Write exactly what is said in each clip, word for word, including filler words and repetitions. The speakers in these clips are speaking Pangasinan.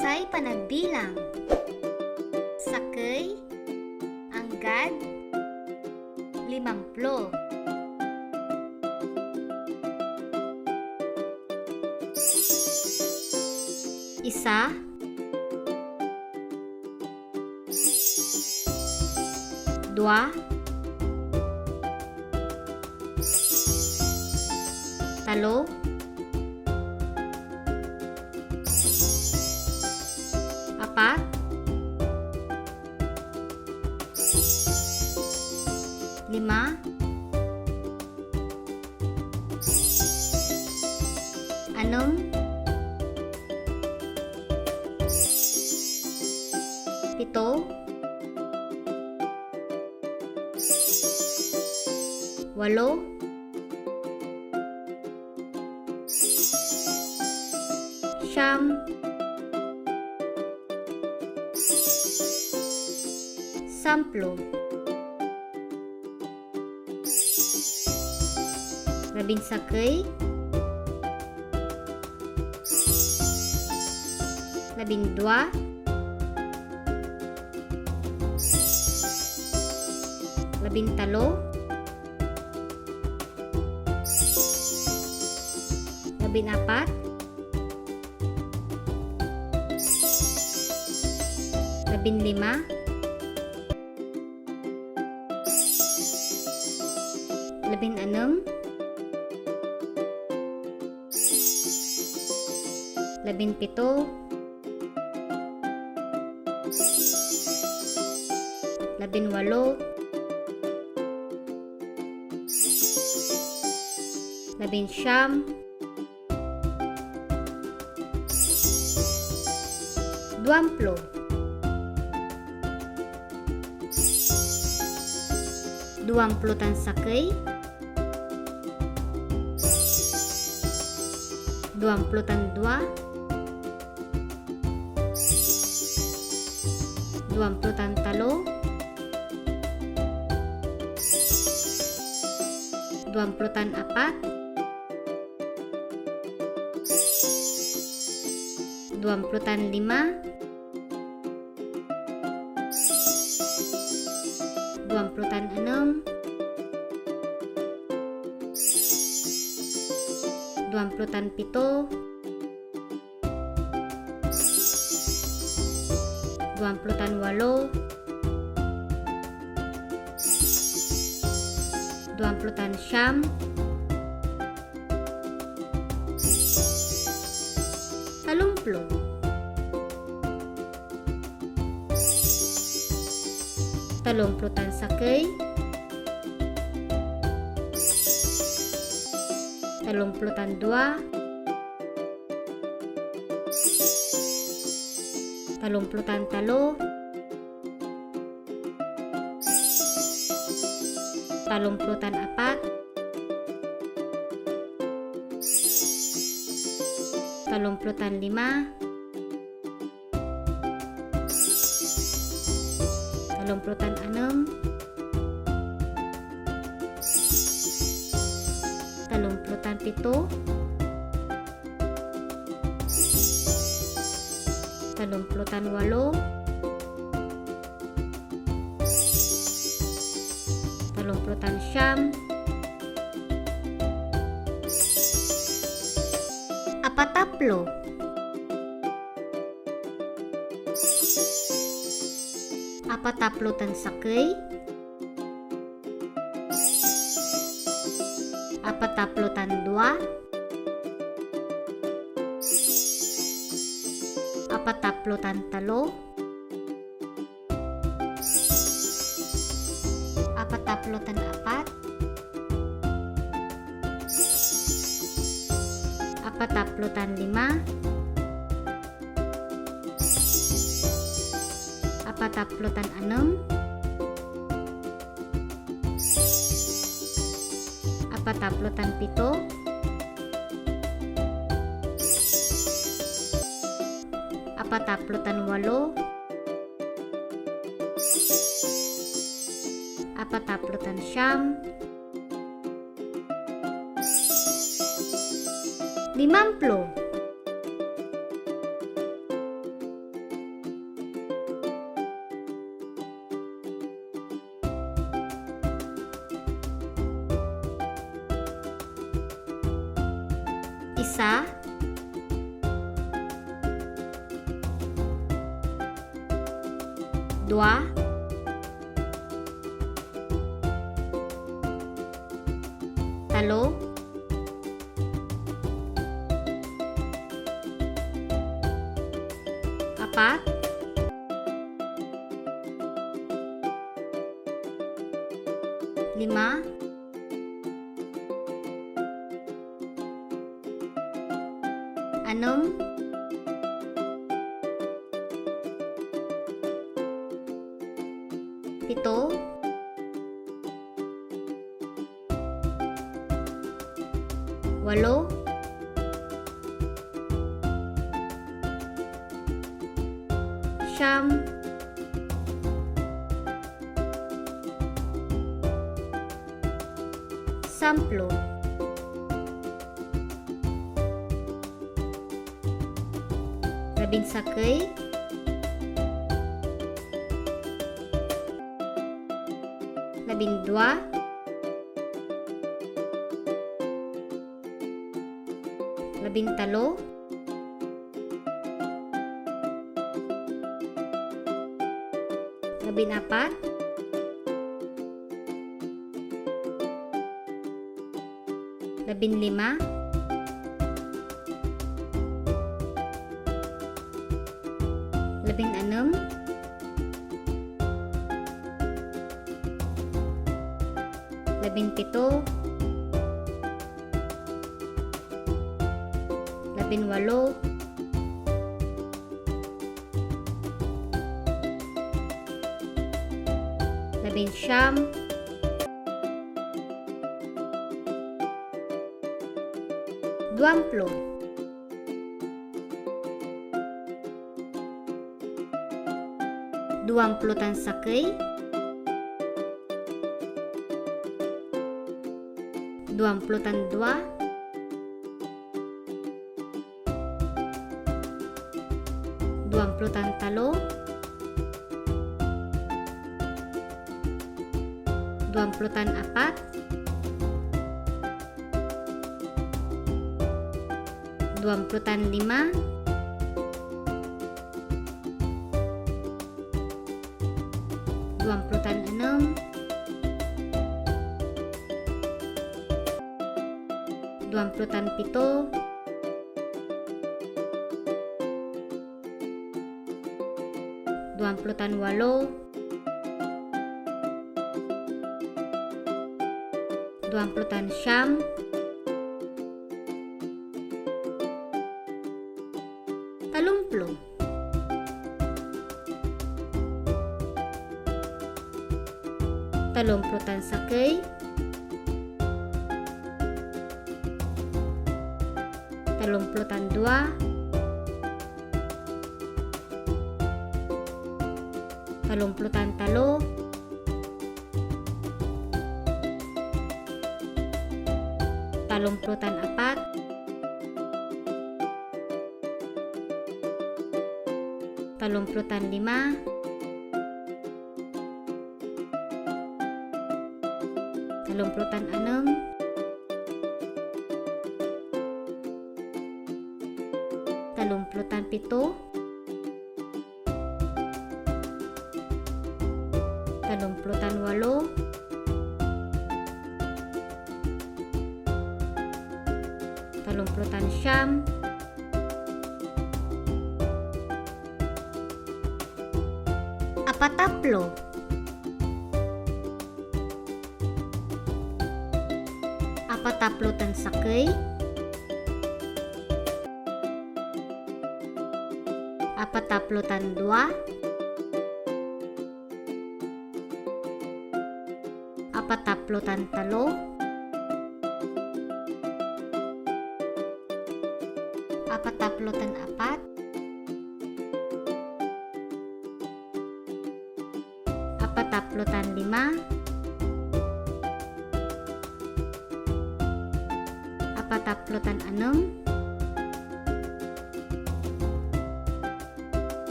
Say panagbilang: sakey, anggad limamplo. Isa, dua, talo, apat, lima, anom, pito, walo, siyam, samplo. Labinsakey, labindua, labintalo, labinapat, labinlima, labinanem, labinpito, labinwalo, labinsiam, duamplo. Duamplo tan sakey, duamplo tan dua, duamplo tan talo, duamplo tan apat, duamplo tan lima, duamplo tan anem, duamplo tan pito, duamplo tan walo, duamplo tan siam, talomplo. Talomplo tan sakey, talomplo tan dua, talomplo tan talo, talomplo tan apat, talomplo tan lima, talomplo tan anem, talomplo tan pito, talomplo tan walo, talomplo tan siam, apataplo. Apataplo tan sakey, apataplo tan dua, apataplo tan talo, apataplo tan apat, apataplo tan lima, apataplo tan anem, apataplo tan pito, apataplo tan walo, Apataplo tan siam. Limamplo. Isa. Dua. Talo. Apat. Lima. Anom. Pito. Walo. Siyam. Samplo. Labinsakey. Labindua. Labintalo. Labinapat. Labinlima. Labinanem. Labinpito. Labinwalo. Labinsiam. Duamplo. Duamplo tan sakey. Duamplo tan dua. Duamplo tan talo. Duamplo tan apat. Duamplo tan lima. Duamplo tan enam. Duamplo tan pito. Duamplo tan walo. Duamplo tan siam. Talomplo. Talomplo tan sakey. Talomplo tan dua. Talomplo tan talo. Talomplo tan apat. Talomplo tan lima. Talomplo tan anem. Talomplo tan pito. Talomplo tan walo. Talomplo tan siam. Apataplo. Apataplo tan sakey. Apataplo tan dua. Apataplo tan talo. Apataplo tan apat. Apataplo tan lima. Apataplo tan anem.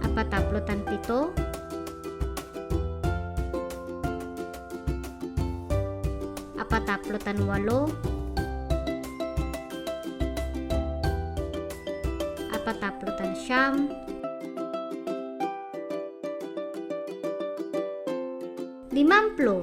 Apataplo tan pito. Apataplo tan walo. Apataplo tan siam. Limamplo.